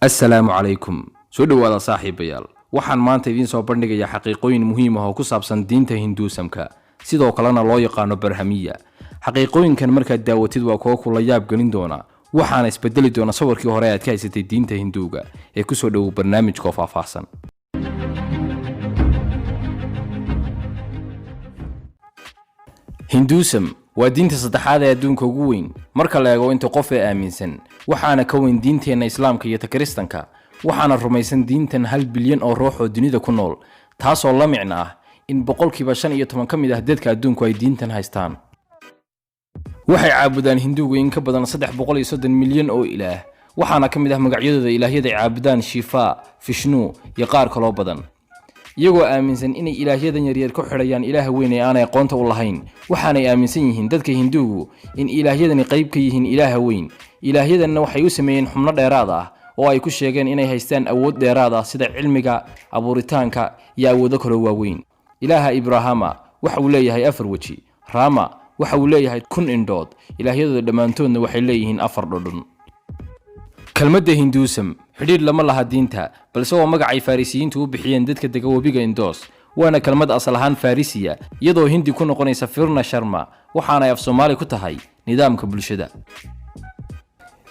Assalaamu calaykum, soo dhowaada saaxiibayaal. Waxaan maanta idiin soo bandhigayaa xaqiiqooyin muhiim ah oo ku saabsan diinta Hinduusamka, sidoo kalena loo yaqaano Barhamiya. Xaqiiqooyinkan markaad daawatid waa kuwo kula yaab gelin doona, waxaana isbedeli doona sawirkii hore aad ka haysatay diinta Hinduuga. Ee kusoo dhowow barnaamijka oo faahfaahsan. Hinduusam waa diinta saddexaad ee adduunka ugu weyn marka la eego inta qof ee aaminsan, waxaana ka weyn diinteenna Islaamka iyo ta Kiristanka. Waxaana rumaysan diintan 1 bilyan oo ruux oo dunida ku nool, taasoo la micno ah in 15% ka mid ah dadka adduunku ay diintan haystaan. Waxay caabudaan Hinduugu in ka badan 330 milyan oo ilaah, waxaana ka mid ah magacyadooda ilaahyada ay caabudaan Shifa, Fishnu iyo qaar kaloo badan, iyagoo aaminsan inay ilaahyadan yaryar ku xidhayaan ilaaha weyn ee aanay aqoonta u lahayn. Waxaanay aaminsan yihiin dadka Hinduugu in ilaahyadani qayb ka yihiin ilaaha weyn. Ilaahyadanna waxay u sameeyeen xubno dheeraad ah oo ay ku sheegeen inay haystaan awood dheeraad ah, sida cilmiga, abuuritaanka iyo awoodo kaloo waaweyn. Ilaaha Ibraahama waxa uu leeyahay afar weji, Rama waxa uu leeyahay 1000 indhood, ilaahyadooda dhammaantoodna waxay leeyihiin afar dhudhun. Kelmadda Hinduusam xidhiidh lama laha diinta, balse waa magacay Farisiyiintu u bixiyeen dadka dega webiga Indoos, waana kelmad asal ahaan Farisiya, iyadoo Hindi ku noqonaysa Firna Sharma, waxaanay af Soomaali ku tahay nidaamka bulshada.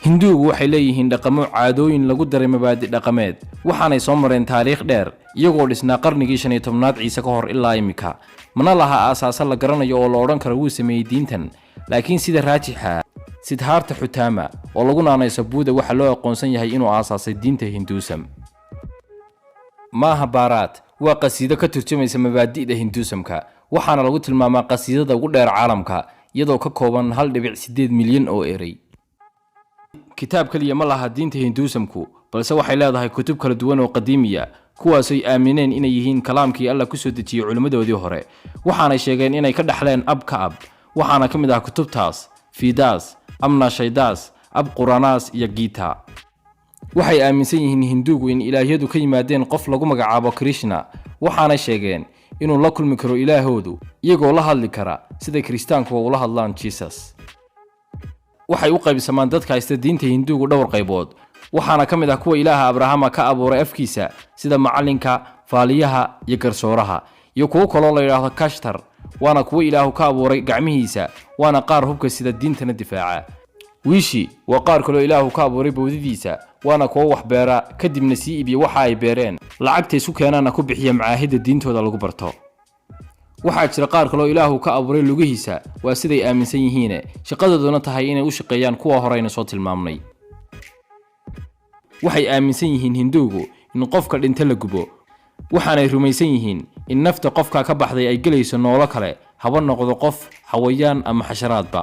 Hinduugu waxay leeyihiin dhaqamo, caadooyin lagu daray mabaadi dhaqameed, waxaanay soo mareen taariikh dheer, iyagoo dhisnaa qarnigii 15aad Ciise ka hor ilaa imika. Mana laha aasaase la garanayo oo la odhan karo wuu sameeyey diintan, laakiin sida raajixa Sidhaarta Xutaama oo lagu naanayso Buuda waxaa loo aqoonsan yahay inuu aasaasay diinta Hinduusam. Maaha Baaraat waa qasiido ka turjumaysa mabaadi'da Hinduusamka, waxaana lagu tilmaamaa qasiidada ugu dheer caalamka, iyadoo ka kooban 1.8 milyan oo erey. Kitaab keliya ma laha diinta Hinduusamku, balse waxay leedahay kutub kala duwan oo qadiimiya, kuwaasay aamineen inay yihiin kalaamkii Alla kusoo dejiyey culimmadoodii hore, waxaanay sheegeen inay ka dhaxleen ab ka ab. Waxaana ka mid ah kutubtaas Fidaas, Amna Shaydaas, Ab Quranaas iyo Giita. Waxay aaminsan yihiin Hinduugu in ilaahyadu ka yimaadeen qof lagu magacaabo Krishna, waxaanay sheegeen inuu la kulmi karo ilaahoodu, iyagoo la hadli kara sida Kiristaankuwa ula hadlaan Jesus. Waxay u qaybsamaan dadka haysta diinta Hinduugu dhowr qaybood, waxaana ka mid ah kuwa ilaaha Abrahama ka abuuray afkiisa, sida macallinka, faaliyaha iyo garsooraha, iyo kuwo kaloo la yidhaahdo Kashtar, waana kuwo ilaahu ka abuuray gacmihiisa, waana qaar hubka sida, diintana difaaca. Wiishi waa qaar kaloo ilaahu ka abuuray bowdadiisa, waana kuwo wax beera, kadibna sii iibiya waxa ay beereen, lacagta isku keenaana ku bixiya macaahidda diintooda lagu barto. Waxaa jira qaar kaloo ilaahu ka abuuray lugihiisa, waa siday aaminsan yihiine, shaqadooduna tahay inay u shaqeeyaan kuwa horeyna soo tilmaamnay. Waxay aaminsan yihiin Hinduugu in qofka dhinta la gubo, waxaanay rumaysan yihiin in nafta qofka ka baxday ay gelayso noolo kale, haba noqdo qof, xawayaan ama xasharaadba.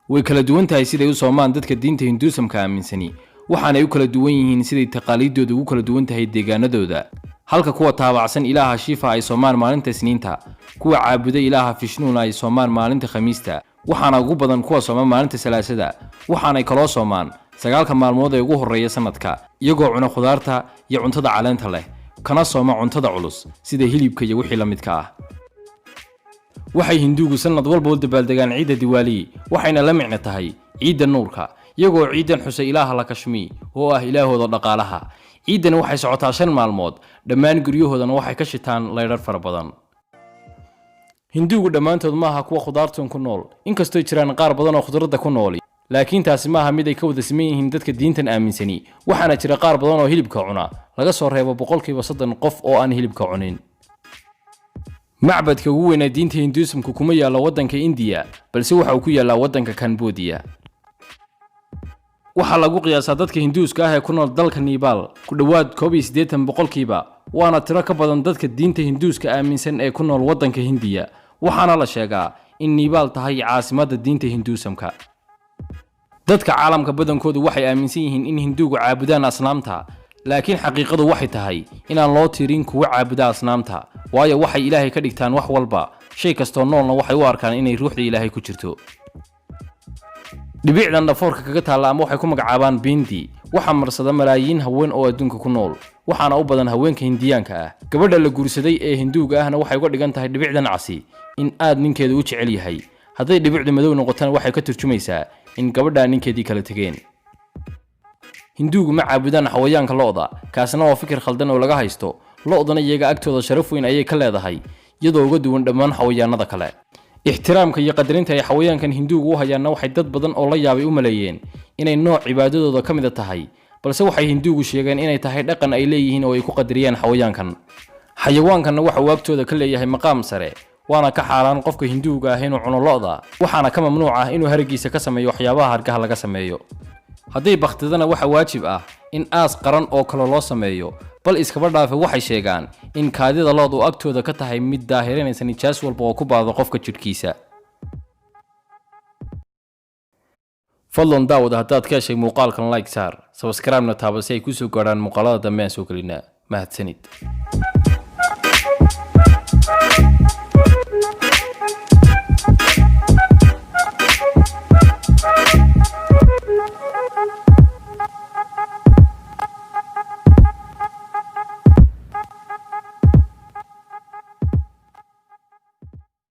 Way kala duwan tahay siday u soomaan dadka diinta Hinduusamka aaminsani, waxaanay u kala duwan yihiin siday taqaaliiddooda ugu kala duwan tahay deegaanadooda. Halka kuwa taabacsan ilaaha Shifa ay soomaan maalinta Isniinta, kuwa caabuda ilaaha Fishnuuna ay soomaan maalinta Khamiista, waxaana ugu badan kuwa sooma maalinta Salaasada. Waxaanay kaloo soomaan 9ka maalmood ee ugu horreeya sanadka, iyagoo cuna khudaarta iyo cuntada caleenta leh, kana sooma cuntada culus sida hilibka iyo wixii la midka ah. Waxay Hinduugu sanad walba u dabaaldegaan ciidda Diwaali, waxayna la micno tahay ciidda nuurka, iyagoo ciidan xusay ilaaha Lakashmi oo ah ilaahooda dhaqaalaha. Ciiddani waxay socotaa 5 maalmood, dhammaan guryahoodana waxay ka shitaan laydhar fara badan. Hinduugu dhammaantood maaha kuwa khudaartun ku nool, inkastoy jiraan qaar badan oo khudradda ku nooli, laakiin taasi maaha mid ay ka wada siman yihiin dadka diintan aaminsani. Waxaana jira qaar badan oo hilibka cuna, laga soo reebo 30% qof oo aan hilibka cunin. Macbadka ugu weynaa diinta Hinduusamku kuma yaallo waddanka Indiya, balse waxa uu ku yaallaa waddanka Kambodiya. Waxaa lagu qiyaasaa dadka Hinduuska ah ee ku nool dalka Nibaal ku dhowaad 81%, waana tiro ka badan dadka diinta Hinduuska aaminsan ee ku nool waddanka Hindiya. Waxaana la sheegaa in Nibaal tahay caasimadda diinta Hinduusamka. Dadka caalamka badankoodu waxay aaminsan yihiin in Hinduugu caabudaan asnaamta, laakiin xaqiiqadu waxay tahay inaan loo tirin kuwa caabuda asnaamta, waayo waxay ilaahay ka dhigtaan wax walba. Shay kastoo noolna waxay u arkaan inay ruuxda ilaahay ku jirto. Dhibicdan dhafoorka kaga taalla ama waxay ku magacaabaan bindi waxaa marsada malaayiin haween oo adduunka ku nool, waxaana u badan haweenka Hindiyaanka ah. Gabadha la guursaday ee Hinduuga ahna waxay uga dhigan tahay dhibicdan casi in aad ninkeeda u jecel yahay. Hadday dhibicdu madow noqotana, waxay ka turjumaysaa in gabadhaa ninkeedii kala tegeen. Hinduugu ma caabudaan xawayaanka lo'da, kaasna waa fikir khaldan oo laga haysto. Lo'dana iyaga agtooda sharaf weyn ayay ka leedahay, iyadoo uga duwan dhammaan xawayaanada kale. Ixtiraamka iyo qadarinta ay xawayaankan Hinduugu u hayaanna waxay dad badan oo la yaabay u maleeyeen inay nooc cibaadadooda ka mida tahay, balse waxay Hinduugu sheegeen inay tahay dhaqan ay leeyihiin oo ay ku qadariyaan xawayaankan. Xayawaankanna waxa uu agtooda ka leeyahay maqaam sare, waana ka xaaraan qofka Hinduuga ah inuu cuno lo'da, waxaana ka mamnuuc ah inuu haraggiisa ka sameeyo waxyaabaha hargaha laga sameeyo. Hadday bakhtidana waxa waajib ah in aas qaran oo kale loo sameeyo. Bal iskaba dhaafe, waxay sheegaan in kaadida lo'du agtooda ka tahay mid daahirinaysa nijaas walba oo ku baado qofka jidhkiisa. Fadlan daawad, haddaad ka heshay muuqaalkan like saar, subscribe-na taaba si ay kusoo gaadhaan muuqaalada dambe aan soo gelinaa. Mahadsanid.